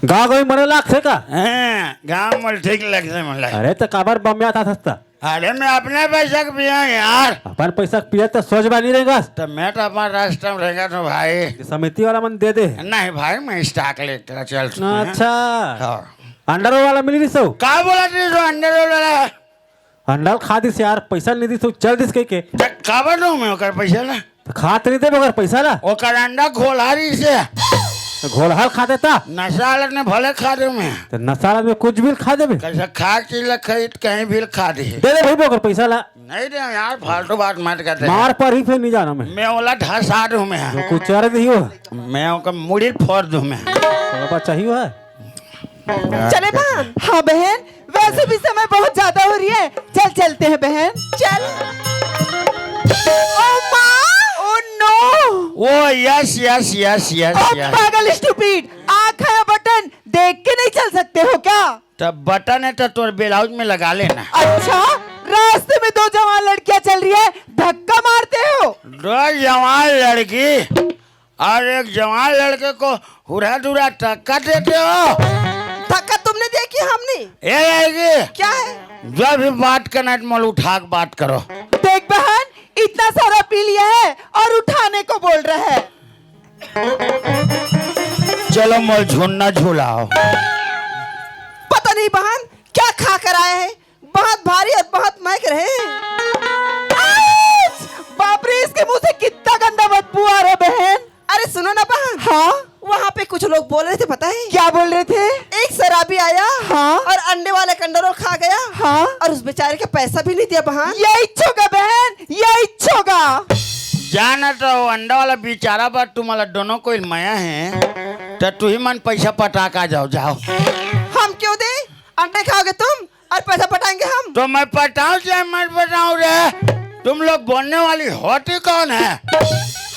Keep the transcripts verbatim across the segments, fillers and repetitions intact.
गाँव गई मने लागथे का? हैं, गाँव में ठीक लगथे मोला। अरे त काबर बम्यात हस त? अरे मैं अपने पैसा के पिया यार। अपन पैसा के पिया त सोच बानी रहेगा। त मैं तो अपन रास्ता में रहेगा तो भाई। समिति वाला मन दे दे। नहीं भाई, मैं स्टॉक लेकर चल चुका हूँ। अच्छा। हाँ। अंडर वाला मिल रही सो? का बोला तू जो अंडर वाला? अंडा ल खा दिस यार, पैसा नहीं दिस, चल दिस कह के। त काबर दूं मैं ओकर पैसा ला? त खात नहीं देबे ओकर पैसा ला। ओकर अंडा घोलहारी से। त घोलहार खा देता। नशा वाला ने भले खा दे मैं। त नशा वाला में कुछ भी खा देबे। कैसे खा चीज ला खरीद कहीं भी खा दे। दे दे भाई ओकर पैसा ला। नहीं दे यार, फालतू बात मत करते। मार पर ही फिर नहीं जाना मैं। मैं ओला धसा दूं मैं। तो कुछ चार नहीं हो। मैं ओकर मुड़ी फोड़ दूं मैं। तो बच्चा ही हुआ है। चले बहन। हाँ बहन, वैसे भी समय बहुत ज्यादा हो रही है, चल चलते हैं बहन, चल। ओ माँ, oh no. Oh yes yes yes yes oh yes. पागल स्टूपिड, आँख है बटन देख के नहीं चल सकते हो क्या? तब बटन है तो तोर ब्लाउज में लगा लेना। अच्छा, रास्ते में दो जवान लड़कियां चल रही है, धक्का मारते हो। दो जवान लड़की और एक जवान लड़के को हुरा दुरा धक्का देते हो। धक्का तुमने दिया कि हमने? ए आएगी। क्या है? जो भी बात करना है, मोल उठा के बात करो। देख बहन, इतना सारा पी लिया है और उठाने को बोल रहा है। चलो मोल झुलना झुलाओ। पता नहीं बहन क्या खा कर आया है, बहुत भारी और बहुत महक रहे हैं। आज! बाप रे, इसके मुंह से कितना गंदा बदबू आ रहा है बहन। अरे सुनो ना बहन। हाँ? वहाँ पे कुछ लोग बोल रहे थे, पता है? क्या बोल रहे थे? एक शराबी आया। हाँ? और अंडे वाले कंडोरो खा गया। हाँ? और उस बेचारे का पैसा भी नहीं दिया बहन। यही होगा बहन, यही होगा। जाना तो अंडा वाला बेचारा बा, तुम्हारा दोनों कोई मया है, तो तू ही मन पैसा पटा का जाओ, जाओ। हम क्यों दे? अंडे खाओगे तुम और पैसा पटाएंगे हम। तो मैं पटाऊं चाहे मत पटाऊं रे, तुम लोग बोलने वाली होती कौन है?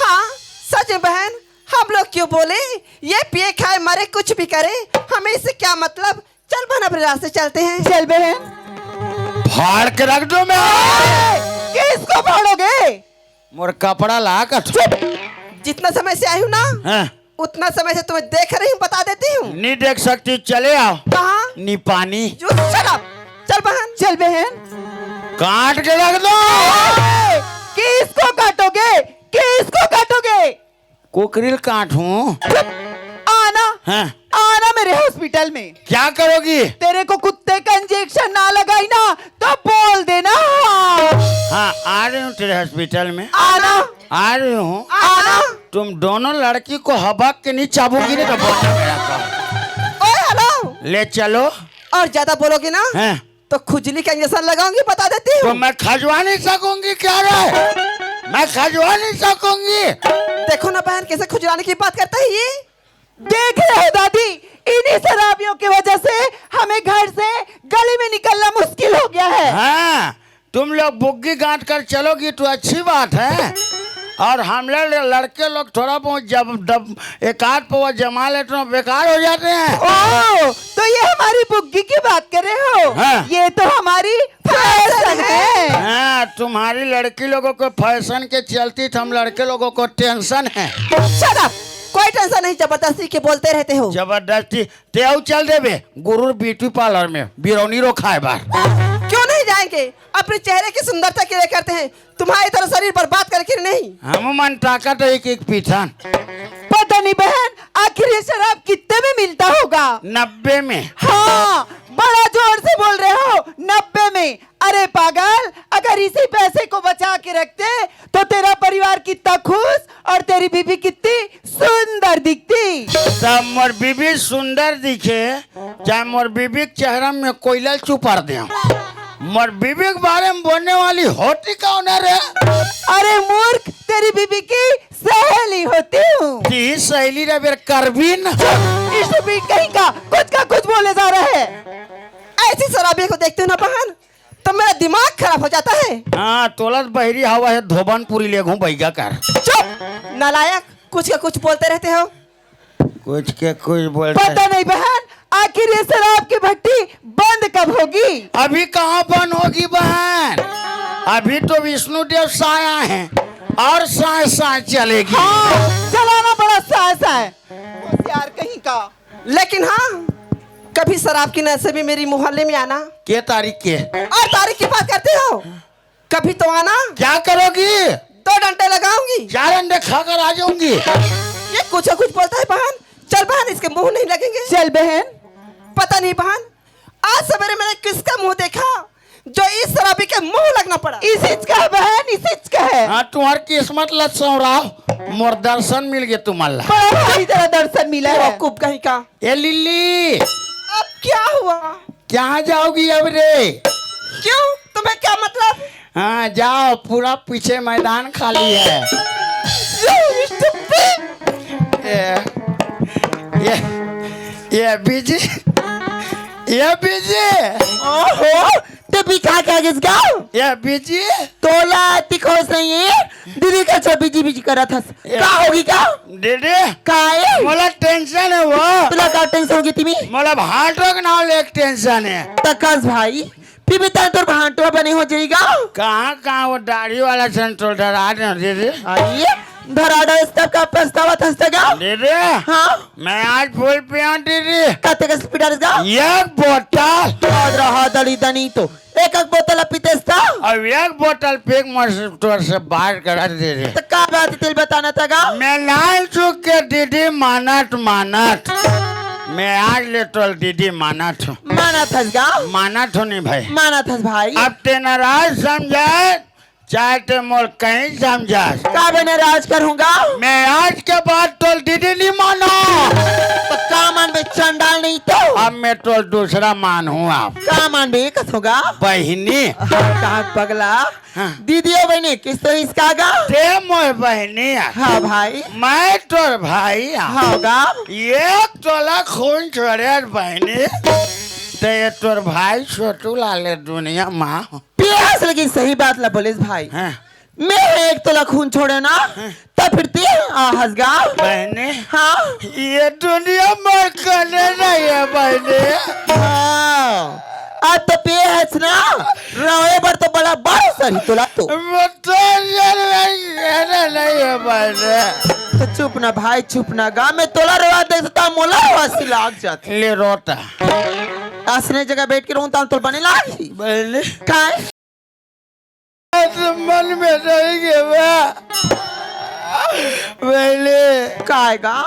हाँ, सच में बहन, हम लोग क्यों बोले? ये पिए खाए मरे कुछ भी करे, हमें इससे क्या मतलब? चल बहन, अपने रास्ते चलते हैं। चल बहन। फाड़ के रख दो मैं। किसको फाड़ोगे? मोर कपड़ा ला का। चुप। जितना समय से आई हूँ ना, हाँ। उतना समय से तुम्हें देख रही हूँ, बता देती हूँ। नहीं देख सकती, चले आओ। कहाँ? नी पानी। जो shut up। चल बहन। चल बहन। काट के रख दो। ए, किसको काटोगे? किसको काटोगे? कुकरी ल काटूं। आना। हाँ। आना मेरे हॉस्पिटल में। क्या करोगी? तेरे को कुत्ते का इंजेक्शन ना लगाई ना तो बोल देना। हाँ। हाँ, आ रही हूँ तेरे हॉस्पिटल में। आना। आ रही हूँ। आना। तुम दोनों लड़की को हबक के नहीं चाबूंगी, नहीं तो बोलना मेरा काम। ओए हेलो। ले चलो। और ज्यादा बोलोगे ना, हैं? तो खुजली का इंजेक्शन लगाऊंगी, बता देती हूँ। तो मैं खजवा नहीं सकूंगी क्या रे? मैं खजवा नहीं सकूंगी। देखो ना बहन, कैसे खुजलाने की बात करता है ये। देख रहे हो दादी, इन्हीं शराबियों की वजह से हमें घर से, गली में निकलना मुश्किल हो गया है। हाँ, तुम लोग बुग्गी गांठ कर चलोगी तो अच्छी बात है, और हम लोग लड़के लोग थोड़ा बहुत जब दब, एक आध पौवा जमा लेते हैं, बेकार हो जाते हैं। ओ, तो ये हमारी बुग्गी की बात कर रहे हो? हाँ। ये तो हमारी फैशन है। हाँ, तुम्हारी लड़की लोगों को फैशन के चलती तो हम लड़के लोगों को टेंशन है। Shut up! कोई टेंशन नहीं, जबरदस्ती के बोलते रहते हो। जबरदस्ती? ते अउ चल देबे गुरुर ब्यूटी पार्लर में बिरौनी रो खाए बार। क्यों नहीं जाएंगे? अपने चेहरे की सुंदरता के लिए करते हैं, तुम्हारी तरह शरीर बर्बाद करके नहीं। हम मन ताकत है एक एक पीठन। पता नहीं बहन, आखिर ये शराब कितने में मिलता होगा? नब्बे में। हाँ, बड़ा जोर से बोल रहे हो, नब्बे में। अरे पागल, अगर इसी पैसे को बचा के रखते तो तेरा परिवार कितना खुश और तेरी बीबी कितनी सुंदर दिखती। तब मोर बीबी सुंदर दिखे, चाहे मोर बीबी के चेहरा में कोयला चुपार दे, मोर बीबी के बारे में बोलने वाली होती कौन है रे? अरे मूर्ख, तेरी बीबी की सहेली होती हूँ। ती सहेली रे बेर करबीन। Stupid कहीं का, कुछ का कुछ बोले जा रहा है। ऐसी शराबी को देखते हो ना बहन, तो मेरा दिमाग खराब हो जाता है। हाँ, तोलत बहरी हवा है, धोबन पूरी ले घूम बैगा कर। चुप, नालायक, कुछ का कुछ बोलते रहते हो। कुछ के कुछ बोलते पता नहीं बहन, आखिर ये शराब की भट्टी बंद कब होगी? अभी कहाँ बंद होगी बहन? अभी तो विष्णु देव साया है और साय साय चलेगी। हाँ, चलाना बड़ा साय साय। होशियार कहीं का। लेकिन हाँ, कभी शराब के नशे में मेरी मोहल्ले में आना। के तारीख के? और तारीख की बात करते हो? कभी तो आना। क्या करोगी? दो डंडे लगाऊंगी। चार अंडे खाकर आ जाऊंगी। ये कुछ कुछ बोलता है बहन। चल बहन, इसके मुंह नहीं लगेंगे। चल बहन। पता नहीं बहन, आज सवेरे मैंने किसका मुंह देखा जो इस शराबी के मुंह लगना पड़ा। इसीच का है बहन, इसीच का है। हाँ, तुम्हारी किस्मत ला सौराव, मोर दर्शन मिल गए तुम्हारा। बड़ा भारी तेरा दर्शन मिला है। बेवकूफ कहीं का। ए लिल्ली, अब क्या हुआ? कहाँ जाओगी अब रे? क्यों, तुम्हें क्या मतलब? हाँ, जाओ, पूरा पीछे मैदान खाली है। You stupid! ये, ये, ये बीजी, ये बीजी। ओहो, ते भी का क्या किस गाँव? ये बीजी। तोला अति खुश नहीं है, दीदी का छो बीजी बीजी करत हस। ये का होगी का? दीदी, का है? मोला टेंशन है वो। तुला का टेंशन होगी तिमी? मोला भाटो के नाम ले एक टेंशन है। तकस भाई, फिर भी तन तोर भांटवा बने हो जाएगा। कहाँ, कहाँ वो दाढ़ी वाला सेंट्रल डरा दे दीदी? आइए, धराडा स्टॉप का पछतावा थसता का? दीदी, हाँ? मैं आज फुल पिया दीदी। कते का स्पीड आ रहा? एक बोतल। याद रहा दली दनी तो। एक एक बोतल पीते था। अब एक बोतल पी के मैं तोर से बात करा दीदी। तो का बात तेल बताना था गा? मैं लाल चुक के दीदी मानत मानत। मैं आज ले तोल दीदी मानत हूँ। मानत हस गा? मानत हूँ नहीं भाई। मानत हस भाई। अब ते नाराज समझे, चाहे ते मोर कहीं समझा। का बने राज करूँगा? मैं आज के बाद तोल दीदी नहीं मानो। तो का मान बे चंडाल नहीं तो? अब मैं तोल दूसरा मान हूँ आप। का मान बे कस होगा? बहिनी। हाँ, कहाँ पगला? हाँ। दीदी हो बहिनी, किस तो इसका गा? ते मोर बहिनी आ। हाँ भाई। मैं तोर भाई आ। हाँ गा। एक तोला खून छोड़े बहिनी। ते ये तोर भाई छोटू लाले दुनिया माँ। पियास लेकिन सही बात ला बोलिस भाई। हाँ। मैं एक तोला खून छोड़े ना, हाँ। तब फिर ते आ हंस गा। बहने। हाँ। ये दुनिया में कने नहीं है बहने। हाँ। अब तो पे हंस ना, रोए बर तो बड़ा बड़ सही तोला तो। वो तो यार नहीं है बहने। तो चुप ना भाई, चुप ना गा, मैं तोला रोवा दे सकता, मोला रोवा सी लाग जाती। ले रोता। असने जगह बैठ के रोऊं, ताल तोल बने लागी। बहने। काय? मन में रह गया बा। पहले काय गा?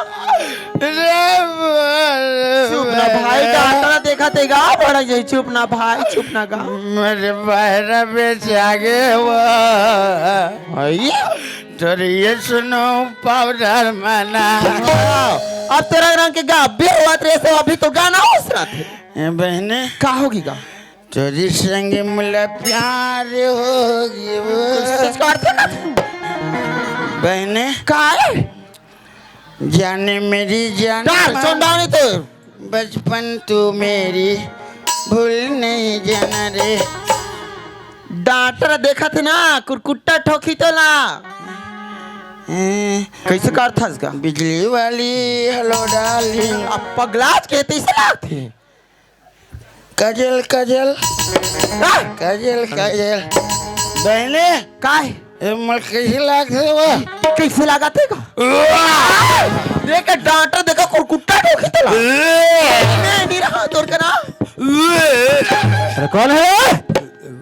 रे बाप। चुप ना भाई, डॉक्टर देखा ते गा, बड़ा यही चुप ना भाई, चुप ना गा। मेरे बहरा बेच आगे वो। आई? तोर ये सुनो पाउडर मना। अब तोरा रंग के गा, बेर हुआ तेरे से अभी तो गाना उस रहा थे। ए बहने। का होगी गा? तोरी संग मिला प्यार होगी वो। सच का अर्थ है ना? बहने। का है? जाने मेरी जान। डाल, सुन डाल नहीं तो। बचपन तू मेरी भूल नहीं जाना रे। डॉक्टर देखा थे ना, कुरकुट्टा ठोकी तो ला। हैं? कैसे का अर्थ है इसका? बिजली वाली, hello darling। अब पगलाज के तैसे लागथे। काजल, काजल। हाँ? काजल, काजल। बहने। काय? ए, मोर कैसे लागथे वो? कैसे लागथे का? वाह! देख, डॉक्टर देखा, कुरकुट्टा ठोकी तोला। ए! मैं नहीं रहा, तोर का ना। ए! अरे, कौन है?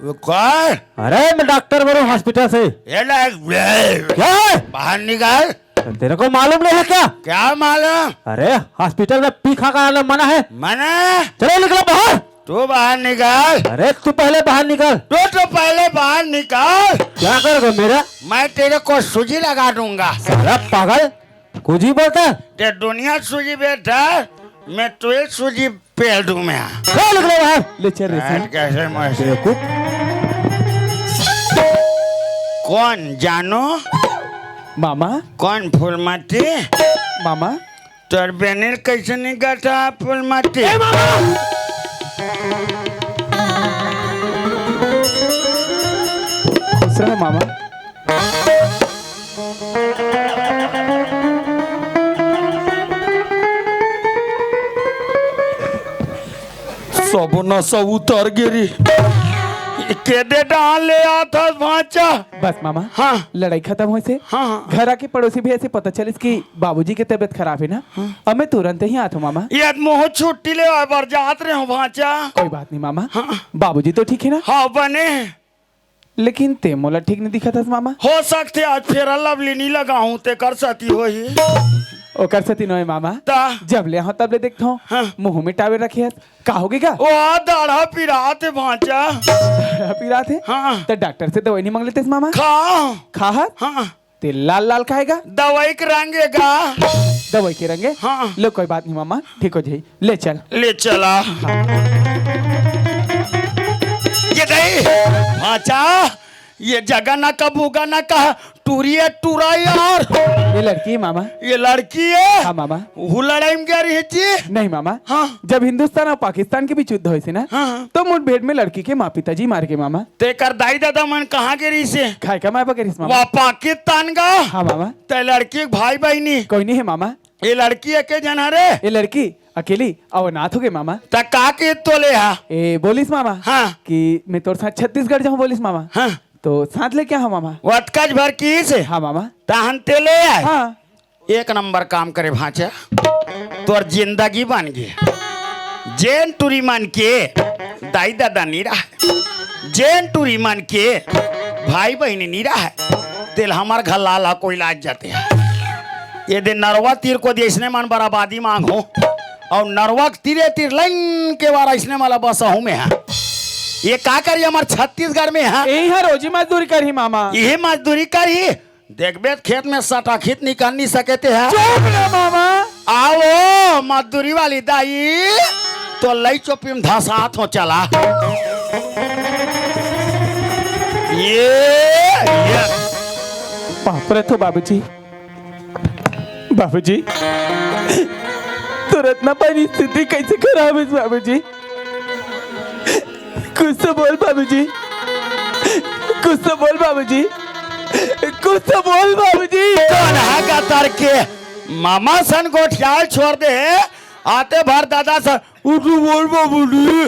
वो कौन? अरे, मैं डॉक्टर बोल रहा हूँ, हॉस्पिटल से। ये ना, ए! क्या है? बाहर निकाल। तेरे को मालूम नहीं है क्या? क्या मालूम? अरे, हॉस्पिटल में पी खा कर आना मना है। मना? चलो, निकलो बाहर। तू बाहर निकल। अरे, तू पहले बाहर निकल। तू तो पहले बाहर निकल। क्या करोगे मेरा? मैं तेरे को सूजी लगा दूंगा। साला पागल, कुछ भी बोलता है। ते दुनिया सूजी बेचता, मैं तुझे सूजी पेल दूं मैं। चल, निकलो बाहर। ले चल रे, बैठ कैसे मस्त। बेवकूफ। कौन जानो? मामा। कौन फूलमती? मामा। तोर बेनिल कैसे निकलता फूलमती? ए मामा। खुश रहो मामा। सब नशा उतर गिरी। के दे डाल ले आथस भांचा। बस मामा। हाँ। लड़ाई खतम होइसे। हाँ, हाँ। घर आके पड़ोसी भैया से पता चलिस कि बाबूजी के तबीयत खराब हे ना। हाँ। अब मैं तुरंत ही आथों मामा। ये मोह छुट्टी लेवाय बर जात रहे हों भांचा। कोई बात नहीं मामा। हाँ। बाबूजी तो ठीक हे ना? हाँ, बने। लेकिन ते मोला ठीक नहीं दिखत हस मामा। हो सकथे आज Fair and Lovely नहीं लगाहूं, तेकर सेती होही। ओकर सेती नोहे मामा। ता? जब ले आहों तब ले देखथों। हाँ। मुंह में towel रखे हस। का होगे गा? ओ, दाढ़ा पिरात हे भांचा। दाढ़ा पिरात हे? हाँ। त डॉक्टर से दवाई नहीं मांग लेतेस मामा? खा। खा हस? हाँ। ते लाल लाल काहे गा? दवाई के रंग हे गा। दवाई के रंग हे? हाँ। लो, कोई बात नहीं मामा, ठीक हो जाही। ले चल। ले चला। ये दई, भांचा, ये जगह ना का बुगा ना का, टूरी हे टूरा यार। ये लड़की हे मामा। ये लड़की हे? हाँ मामा। वो लड़ाई में गया रही जी? नहीं मामा। हाँ। जब हिंदुस्तान और पाकिस्तान के बीच युद्ध होइसे ना, हाँ, हाँ। तो मुठभेड़ में लड़की के माँ पिताजी मार गे मामा। तेकर दाई ददा मन कहाँ गे रहिसे? खाए का माय बा गे रहिस मामा। वाह, पाकिस्तान गा? हाँ मामा। ते लड़की के भाई बहिनी? कोई नहीं हे मामा। ये लड़की एके झन हरे? ये लड़की अकेली अउ अनाथ होगे मामा। त का कहिस तोला? ए, बोलिस मामा। हाँ। कि मैं तोर साथ छत्तीसगढ़ जाहूँ बोलिस मामा। हाँ। तो साथ लेके आहों मामा। वतकच भर कहिसे? हाँ मामा। तहन ते ले आए? हाँ। एक नंबर काम करे भांचा, तोर जिंदगी बन गे। जेन टूरी मन के दाई ददा नी रहय, जेन टूरी मन के भाई बहिनी नी रहय, तेला हमर घर ला ला कोई लाज जाथे। ये दे नरवा तीर कोती अइसने मन बराबरी मांगहूं, अउ नरवा के तीरे तीर लाइन के वार अइसने मन ला बसाहूं मैं हा। ये का करही हमर छत्तीसगढ़ में हा? यही हा रोजी मजदूरी करही मामा। यही मजदूरी करही। देखबे त खेत में सटाखित निकल नहीं सके ते हा। चुप रे मामा। आओ, मजदूरी वाली दाई, तो लई चोपी में धसात हों चला। ये, ये। बाप रे, तो बाबूजी, बाबूजी, तोर अतना परिस्थिति कैसे खराब हे बाबूजी? कुछ तो बोल बाबूजी, कुछ तो बोल बाबूजी, कुछ तो बोल बाबूजी। कौन हा गतर के मामा सन गोठियाल छोड़ दे, आते भर दादा सन, उठू बोल बाबूजी,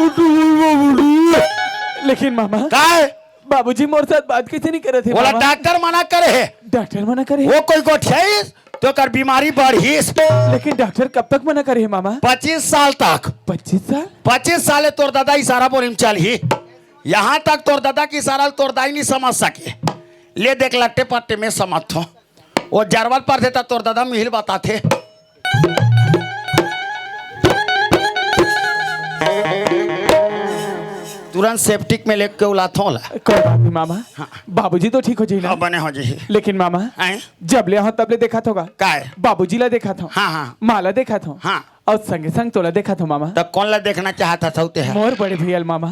उठू बोल बाबूजी। लेकिन मामा, काय? बाबूजी मोर साथ बात कैसे नहीं करत हे बोला मामा? डॉक्टर मना करे हे। डॉक्टर मना करे हे? वो कोई गोठियाइस तो कर बीमारी बढ़िस। लेकिन डॉक्टर कब तक मना करे हे मामा? पच्चीस साल तक। पच्चीस साल? पच्चीस साल हे तोर दादा इशारा बोली में चलही। यहाँ तक तोर दादा के इशारा तोर दाई नहीं समझ सके। ले देख लट्टे पट्टे में समझ थो। वो जरूरत पड़थे त तोर दादा मिहिल बताथे। तुरंत सेप्टिक में लेके उलाथों ला। कोई बात नहीं मामा। हाँ। बाबूजी तो ठीक हो जाही ना? हाँ, बने हो जाही। लेकिन मामा, आए? जब ले आहों तब ले देखत हों गा। काय? बाबूजी ला देखत हों। हाँ, हाँ। माँ ला देखत हों। हाँ। अउ संगे संग तोला देखत हों मामा। त कौन ला देखना चाहत हस ते हा? मोर बड़े भैया ल मामा।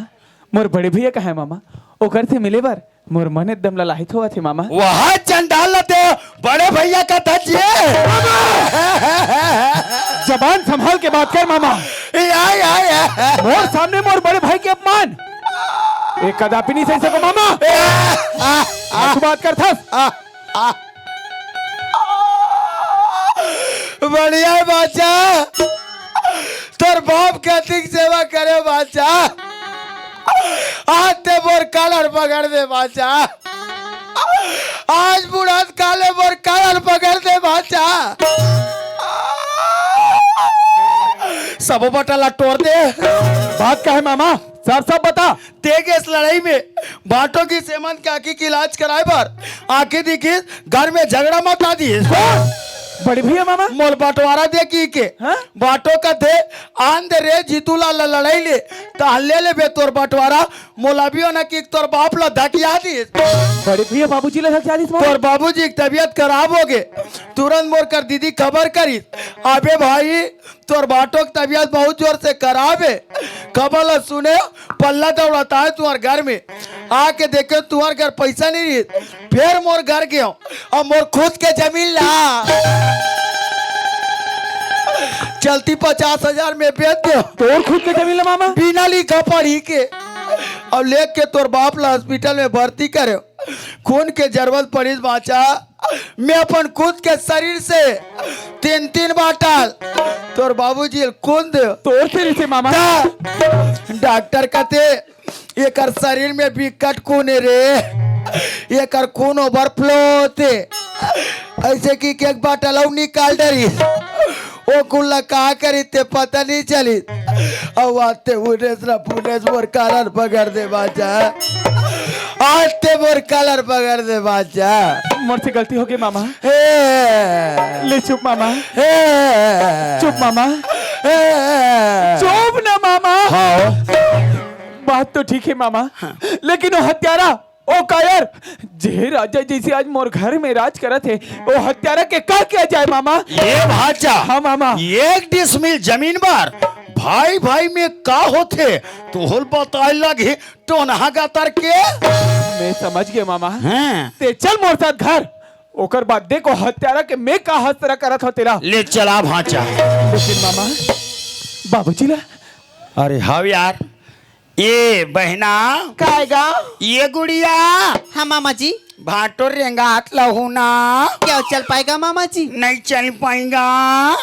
मोर बड़े भैया कहाँ हे मामा? ओकर से मिले बर मोर मन एकदम ललाहित होवत हे मामा। वाह चंडाल लते, बड़े भैया का धज्जे। जबान संभाल के बात कर मामा। या, या, या। मोर सामने मोर बड़े भाई के अपमान। ये कदापि नहीं सही सको मामा। या, आ, आ, तू बात करथस। आ, आ। बढ़िया हे बाचा, तोर बाप के अधिक सेवा करे बाचा। आज ते मोर कालर पकड़ दे बाचा, आज बुढ़त काले मोर कालर पकड़ दे बाचा। सबो बटा ला टोर दे। बात का हे मामा? साफ साफ बता। ते गेस लड़ाई में बाटो की सेमंत के आँखी के इलाज कराए बर आँखी दिखिस, घर में झगड़ा मचा दिस। कौन? बड़े भैया मामा? मोर बंटवारा दे कहिके। हाँ? बाटो कथे, आन दे रे जीतू ला, ला लड़ाई ले, तहन ले लेबे तोर बंटवारा, मोला भी ओना कि तोर बाप ला धकिया दिस। बड़े भैया बाबूजी ला धकिया दिस मामा? तोर बाबूजी के तबीयत खराब होगे, तुरंत मोर कर दीदी खबर करिस, अबे भाई, तोर बाटो के तबीयत बहुत जोर से खराब हे। खबर ल सुने, पल्ला दौड़त हे तुँहर घर में। आके देखेंव तुँहर घर पैसा नहीं रहिस। फेर मोर घर गेंव, अब मोर खुद के जमीन ला चलती पचास हजार में बेच देंव। तोर खुद के जमीन ला मामा? बिना लिखा पढ़ी के। अब लेके तोर बाप ला हॉस्पिटल में भर्ती करेंव। खून के जरूरत पड़िस बाचा, मैं अपन खुद के शरीर से तीन तीन बाटल तोर बाबूजी ल खून दे। तोर शरीर से मामा? ता डॉक्टर कथे, एकर शरीर में बिकट खून हे रे, एकर खून overflow होथे। अइसे कहिके एक बाटल अउ निकाल डरिस। ओ खून ला का करिस ते पता नइ चलिस। अउ आज ते उनेस ला पुनेस मोर कालर पकड़ दे बाचा, आज ते मोर कालर पकड़ दे बाचा। मोर से गलती होगे मामा। हे। ले चुप मामा। हे। चुप मामा। हे। चुप ना मामा। हाँ। बात तो ठीक हे मामा, हाँ। लेकिन ओ हत्यारा, ओ कायर, जे राजा जइसे आज मोर घर में राज करत हे, ओ हत्यारा के का किया जाय मामा? ए भांचा, हाँ मामा। एक डिसमिल जमीन बर भाई भाई में का होथे, तोला बताय लगही टोनहा गतर के। मैं समझ गेंव मामा। हाँ। ते चल मोर साथ घर, ओकर बाद देख ओ हत्यारा के मैं का हसरत करत हंव तेला। ले चला भांचा। लेकिन मामा, बाबूजी ला। अरे हव यार, ए बहिना। काय गा? ए गुड़िया। हाँ मामा जी। भांटो रेंगात लहू ना। क्या चल पाएगा मामा जी? नइ चल पाएगा।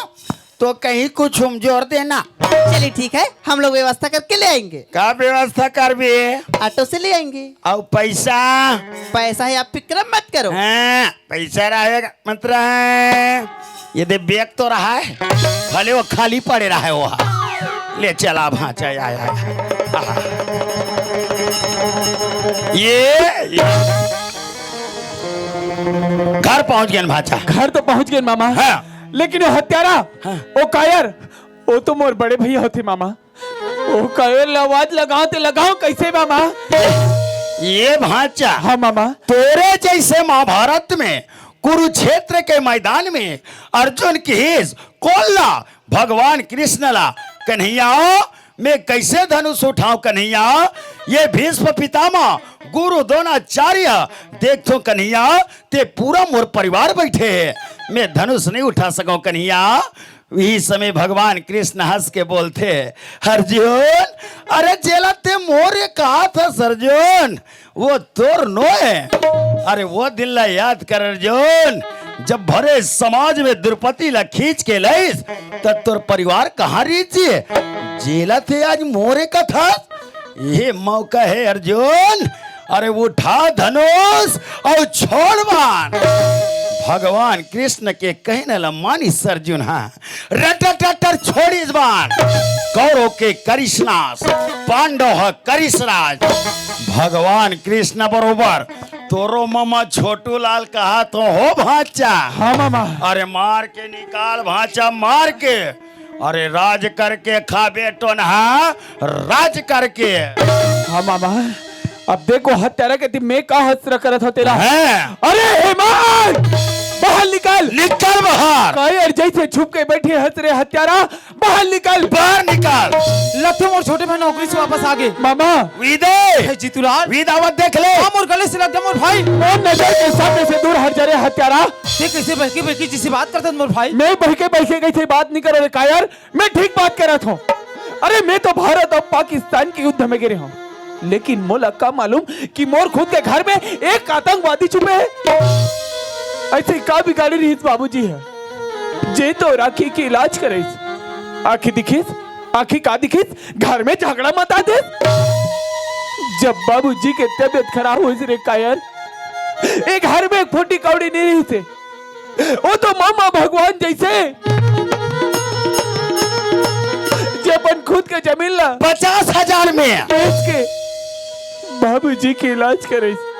तो कहीं कुछ हुमजोर देना। चलिए ठीक है, हम लोग व्यवस्था करके ले आएंगे। का व्यवस्था करबे? ऑटो से ले आएंगे। अउ पैसा? पैसा हे, आप फिक्र मत करो। हाँ, पैसा रहेगा, मत रहे। ये दे बैग तो रहा है, भले वो खाली पड़े रहा है वो। ले चला भांचा, आय, आय, आय। आहा। ये, ये। घर पहुंच गेन भांचा। घर तो पहुंच गेन मामा। हाँ। लेकिन वो हत्यारा, हाँ। वो कायर, वो तो मोर बड़े भैया होथे मामा। ओ कायर ला आवाज लगावंव ते लगावंव कइसे मामा? ए भांचा। हाँ मामा। तोरे जइसे महाभारत में कुरुक्षेत्र के मैदान में अर्जुन किहिस कोन ला, भगवान कृष्ण ला, कन्हैया मैं कइसे धनुष उठावंव कन्हैया? ए भीष्म पितामह, गुरु द्रोणाचार्य, देखथों कन्हैया, ते पूरा मोर परिवार बइठे हे, मैं धनुष नइ उठा सकंव कन्हैया। इही समय भगवान कृष्ण हंस के बोलथे, अर्जुन, अरे जेला ते मोर कहत हस अर्जुन, वो तोर नोहे। अरे वो दिन ला याद कर अर्जुन, जब भरे समाज में द्रौपदी ला खींच के लइस, त तोर परिवार कहाँ रहिस? जेला ते आज मोर कहत हस, ये मौका हे अर्जुन, अरे उठा धनुष अउ छोड़ बाण। भगवान कृष्ण के कहना ला मानिस अर्जुन ह, रटटटर छोड़िस बाण। कौरव के करिस नाश, पांडव ह करिस राज। भगवान कृष्ण बरोबर तोरो ममा छोटू लाल कहत हों हो भांचा। हाँ मामा। अरे मार के निकाल भांचा, मार के। अरे राज करके खाबे टोनहा, राज करके। हाँ मामा, अब देख ओ हत्यारा के ती मैं का हसरत करत हों तेला। हैं? अरे हेमंत, बाहर निकल। निकल बाहर। कायर जइसे छुप के बइठे हस रे हत्यारा, बाहर निकल। बाहर निकल। लगथे मोर छोटे भाई नौकरी से वापस आ गे। मामा। विदे। हे जीतूलाल। विदावत देख ले। हाँ, मोर गले से लग जा मोर भाई। मोर नजर के सामने से दूर हट जा रे हत्यारा। ते कइसे बहके बहके जइसे बात करत हस मोर भाई? मैं बहके बहके कइसे बात नइ करों रे कायर, मैं ठीक बात करत हों। अरे मैं तो भारत अउ पाकिस्तान के युद्ध में गे रेहेंव, लेकिन मोला का मालूम कि मोर खुद के घर में एक आतंकवादी छुपे हे। अइसे का बिगाड़े रहिस बाबूजी ह, जे तोर आँखी के इलाज करिस? आँखी दिखिस, आँखी का दिखिस, घर में झगड़ा मचा देस। जब बाबूजी के तबीयत खराब होइस रे कायर, ए घर में एक फुट्टी कौड़ी नइ रहिस हे। ओ तो मामा भगवान जइसे, जे अपन खुद के जमीन ला पचास हजार में बेच के बाबूजी के इलाज करिस।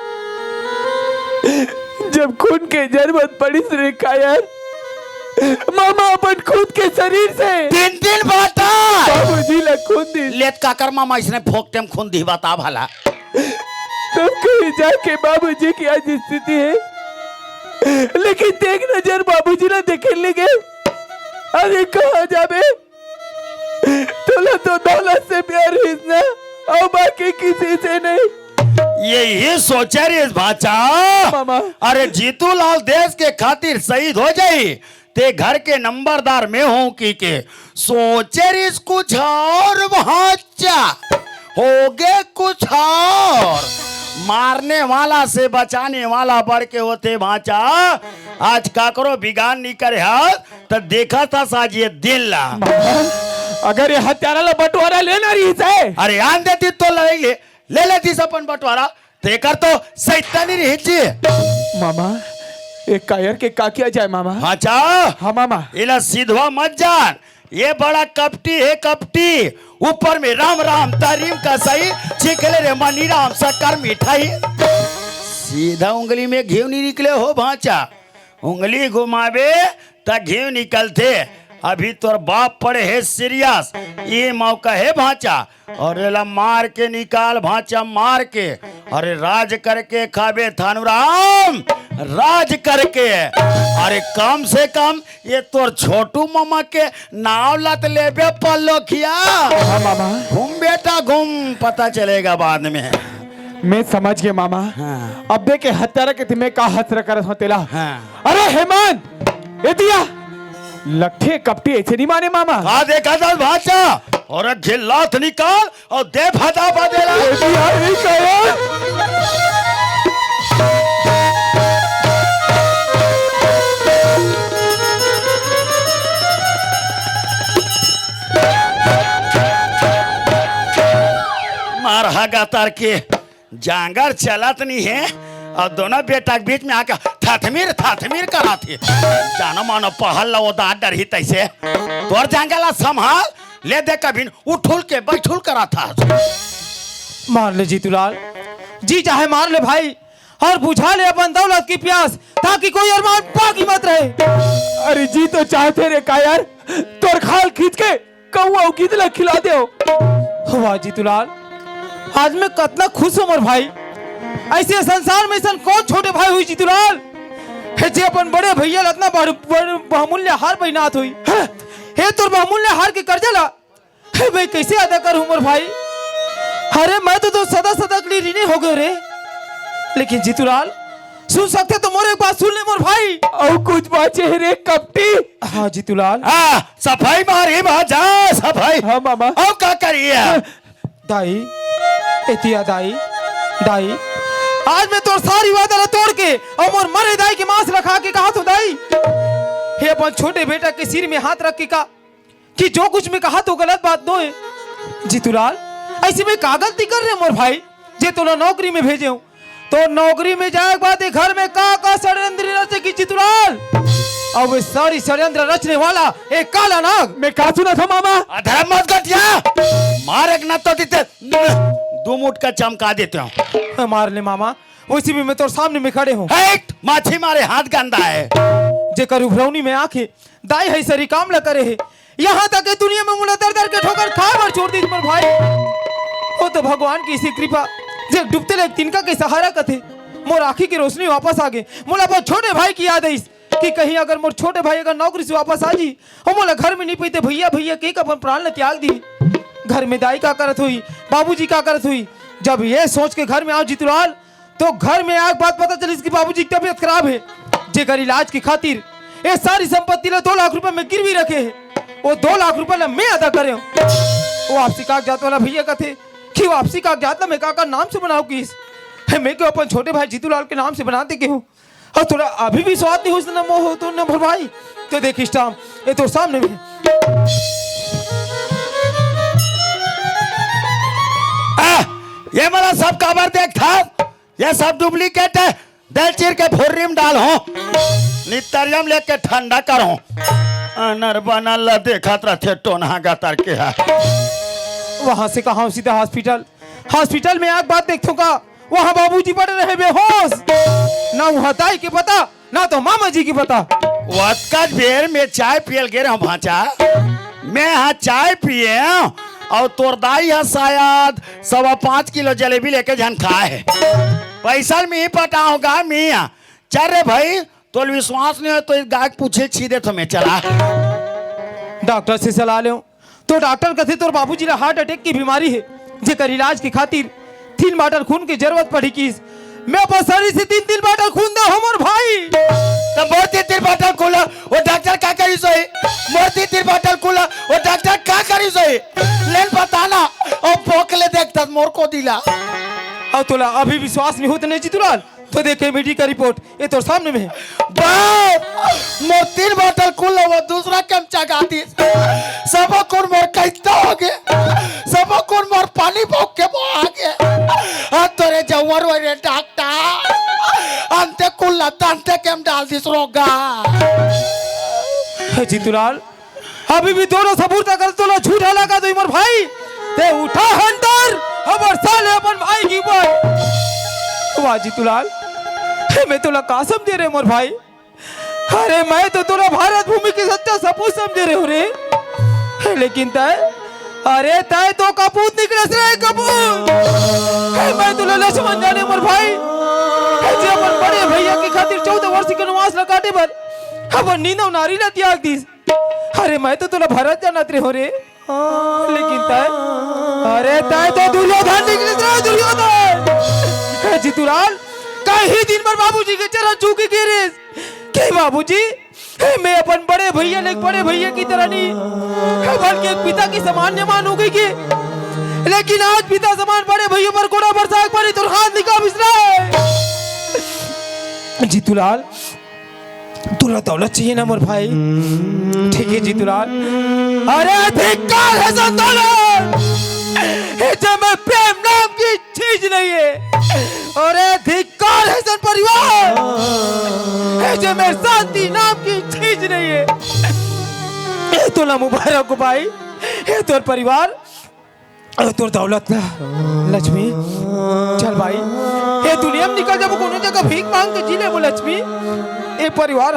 जब खून के जरूरत पड़िस रे कायर, मामा अपन खुद के शरीर से तीन तीन बाटा बाबूजी ला खून दिस। लेत काकर मामा अइसने फोकटे म खून दिही बता भला। तब कहीं जाके बाबूजी के आज स्थिति हे। लेकिन ते एक नजर बाबूजी ला देखे नइ गे। अरे कहाँ जाबे? तोला तो दौलत से प्यार रहिस ना, अउ बाकी किसी से नहीं। यही सोचे रहिस भांचा। मामा। अरे जीतूलाल देश के खातिर शहीद हो जाही, ते घर के नंबरदार मैं हों कहिके सोचे रहिस कुछ अउ भांचा, होगे कुछ अउ। मारने वाला से बचाने वाला बढ़ के होथे भांचा। आज काकरो बिगाड़ नइ करे हस, त देखत हस आज ये दिन ला। अगर ये हत्यारा ला बंटवारा लेना रहिस हे। अरे आन देतिस त लड़ई ले, ले लेतिस अपन बंटवारा, तेकर तो सैतानी रहिस जी। मामा, ए कायर के का किया जाए मामा? भांचा, हाँ मामा। एला सिधवा मत जान, ये बड़ा कपटी हे, कपटी। ऊपर में राम राम तरीम का सही, चिखले रे मनी राम शक्कर मिठाई। सीधा उंगली में घीव नहीं निकले हो भांचा, उंगली घुमावे त घीव निकलथे। अभी तोर बाप पड़े हे सीरियस, ये मौका हे भांचा, और एला मार के निकाल भांचा, मार के। अरे राज करके खाबे थानूराम, राज करके। अरे कम से कम ये तोर छोटू मामा के नाव लत लेबे पल्लोखिया। हाँ मामा। घूम बेटा घूम, पता चलेगा बाद में। मैं समझ गया मामा। हाँ। अब्बे के हत्यारा के तिमे का हसरा करत हो तेला। हाँ। अरे हेमंत, ए दिया, लट्ठे कपटी ऐसे नहीं माने मामा। का देखा था भांचा? और एक झिल्लात निकाल और दे फटा फटेला। ए दिया, नहीं कहे। मार हगा तार के। जांगर चलत नहीं है और दोनों बेटा के बीच में आके थथमिर थथमिर करात हे। जानो मानो पहल ला ओदा डरही तैसे। तोर जांगर ला संभाल, ले दे कभी उठुल के बैठुल करात हे। मार ले जीतूलाल, जी चाहे मार ले भाई, और बुझा ले अपन दौलत की प्यास, ताकि कोई अरमान बाकी मत रहे। अरे जी तो चाहते रे कायर, तोर खाल खींच के कौआ अउ गिद्ध ला खिला देव। वाह जीतूलाल, आज मैं कतना खुश हूँ मोर भाई। ऐसे संसार में ऐसन कौन छोटे भाई हुई जीतूलाल, हे जे अपन बड़े भैया ला अतना बड़, बड़ बहुमूल्य हार पहिनात हुई। हे तोर बहुमूल्य हार के कर्जा ला, हे मैं कैसे अदा करूँ मोर भाई? अरे मैं तो, तो सदा सदा के लिए ऋणी हो गयो रे। लेकिन जीतूलाल, सुन सकते तो मोर एक बात सुन ले मोर भाई। अउ कुछ बाचे रे कपटी। हाँ जीतूलाल। हाँ, सफाई मारी भांचा, सफाई। हाँ मामा। अउ का करिए? दाई, एतिया दाई, दाई, आज मैं तोर सारी वादा ला तोड़ के अउ मोर मरे दाई के मांस ला खा के कहा तो दाई, हे अपन छोटे बेटा के सिर में हाथ रख के का कि जो कुछ मैं कहा तो गलत बात नोहे। जीतूलाल, ऐसे मैं का गलती कर रहे मोर भाई, जे तोला नौकरी में भेजे हूँ? तो नौकरी में जाए के बाद ये घर में का का षड्यंत्र रचे की जीतूलाल? अब ये सारी षड्यंत्र रचने वाला एक काला नाग। मैं का सुना था मामा? अधर्म मत गटिया, मार एक न तो देते, दो मुठ का चमका देते हूँ। मार ले मामा, वैसे भी मैं तोर सामने में खड़े हूँ। हट, माछी मारे हाथ गंदा है। जेकर उभरौनी में आंखें दाई हे सरी काम ल करे हे। यहाँ तक के दुनिया में मोला दर दर के ठोकर खाए बर छोड़ दीस मोर भाई। वो तो भगवान की इसी कृपा, जे डूबते ले तिनका के सहारा कथे। मोर आँखी की रोशनी वापस आ गई। मोला अपन छोटे भाई की याद आईस कि कहीं अगर मोर छोटे भाई अगर नौकरी से वापस आ जी, हम मोला घर में नहीं पाते भैया भैया के अपन प्राण ल त्याग दी। घर में दाई का करत हुई, बाबूजी का करत हुई। जब ये सोच के घर में आओ जीतूलाल, तो घर में आए के बाद पता चलिस कि बाबूजी की तबीयत खराब हे, जेकर इलाज की खातिर ये सारी संपत्ति ला दो लाख रुपए में गिरवी रखे हे। वो दो लाख रुपए ला मैं अदा करे हूँ। वो आपसी कागजात वाला भैया कथे कि वो आपसी कागजात ला मैं काकर नाम से बनाओ किस? हे, मैं क्यों अपन छोटे भाई जीतूलाल के नाम से बना दे के हूँ? और थोड़ा अभी विश्वास नहीं हुई ना मोह तो ना भर भाई। तो देख स्टाम्प, ये तो सामने में। आ, ये मला सब काबर देख था? ये सब डुप्लीकेट हे। दे ल चीर के भुर्री में डाल हो, नितरिया में लेके ठंडा कर हो। अनर बनल ला देखत रथे टोनहा गतर के हा। वहां से कहा सीधा हॉस्पिटल। हॉस्पिटल में आके बाद देखथों का, वहां बाबूजी पड़े रहे बेहोश। ना वहां दाई के पता, ना तो मामा जी की पता। वतकच बेर में चाय पियल गे रहूं भांचा, मैं हा चाय पिए अउ तोर दाई हा शायद सवा पाँच किलो जलेबी लेके झन खाए हे। पैसा ल मी पटाऊंगा मी हा। चल रे भाई, तोल विश्वास नहीं हो तो इस गाय के पूछे छीदे तो मैं चला। डॉक्टर से सलाह ले तो डॉक्टर कथे तोर बाबूजी ला हार्ट अटैक की बीमारी हे, जेकर इलाज के खातिर तीन बाटल खून की जरूरत पड़ी किस। मैं अपन शरीर से तीन तीन बाटल खून दे हो मोर भाई। तो मोर तीन तीन बाटल खून ला, वो डॉक्टर का करी सोई? मोर तीन तीन बाटल खून ला, वो डॉक्टर का करी सोई? लेन बताना, और भोंक ले देखता मोर को दिला। और तोला अभी विश्वास नहीं होत नहीं जीतूलाल? तो देखे मेडिकल रिपोर्ट, ये तोर सामने में हे। बाप! मोर तीन बाटल खून ला वो दूसरा के म चघा दिस। सबो खून मोर कैसा हो गे? सबो खून मोर पानी भोंक के बहा गे। अरे डॉक्टर, अंते कुल्ला तंते के म डाल दिस रोगा। हे जीतूलाल, अभी भी तोला सबूर तक तोला झूठा लगा दे मोर भाई। ते उठा हंटर, हमर साले अपन भाई के ऊपर। वाह जीतूलाल, हे मैं तोला का समझे रे मोर भाई? अरे मैं तो तोला भारत भूमि के सच्चा सपूत समझे रहे हूँ रे। हे लेकिन तय, अरे तय तो कपूत निकलस रे कपूत। हे मैं तोला लक्ष्मण जाने मोर भाई। हे जे अपन बड़े भैया के खातिर चौदह वर्ष के वनवास ला काटे बर अपन नींद अउ नारी ला त्याग दिस। अरे मैं तो तोला भरत जानत रहे हूँ रे। लेकिन तय, अरे तय तो दुर्योधन निकलिस रे दुर्योधन। हे जीतूलाल, कई दिन बर बाबूजी के चरण छू के गिरिस। के बाबूजी, हे मैं अपन बड़े भैया ले बड़े भैया की तरह नहीं, हे बल्कि एक पिता की समान निमान हो गई के। लेकिन आज पिता समान बड़े भैया पर कोड़ा बरसा एक बारी तोर हाथ निकाल बिसरा। जीतूलाल, तोला दौलत चाहिए ना मोर भाई? ठीक है जीतूलाल। अरे धिक्कार हे सन दौलत, हे जे में प्रेम नाम की चीज नहीं है। अरे धिक्कार हे सन परिवार, हे जे में शांति नाम की चीज नहीं है। हे तोला मुबारक हो भाई, हे तोर परिवार, अरे तोर दौलत ना। लक्ष्मी, चल भाई, ये दुनिया में निकल जाबो, कोनो जगह भीख मांग के जी लेबो लक्ष्मी। ये परिवार